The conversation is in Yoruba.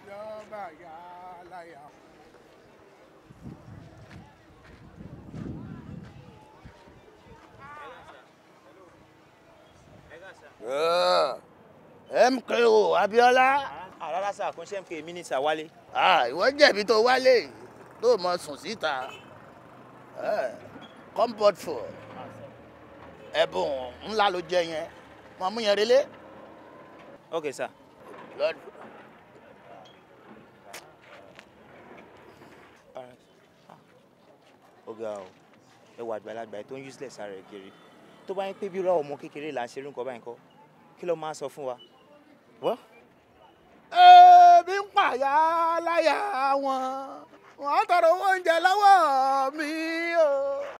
Yọba yà láyà. MKO Abiola. Rárá sà, kò ń ṣe MK mi ní sà, Wálé. Ìwọ jẹ̀bi tó wálé tó mọ sùn síta. Comfort food, ẹ̀bùn ńlá ló jẹ yẹn, mọ mú yẹn relé. Ok sà. Lord. Ọ̀gá o, ẹ wà àgbàlagbà tó ń useless ara ẹ̀ kiri. Tó bá yín pé bí irú àwọn ọmọ kékeré là ń ṣerú nǹkan báyìí kọ́, kí ló máa sọ fún wa? Wọ́n. Ebi ń pàyà láyà wọn, wọ́n tọrọ owó oúnjẹ lọ́wọ́ mi o.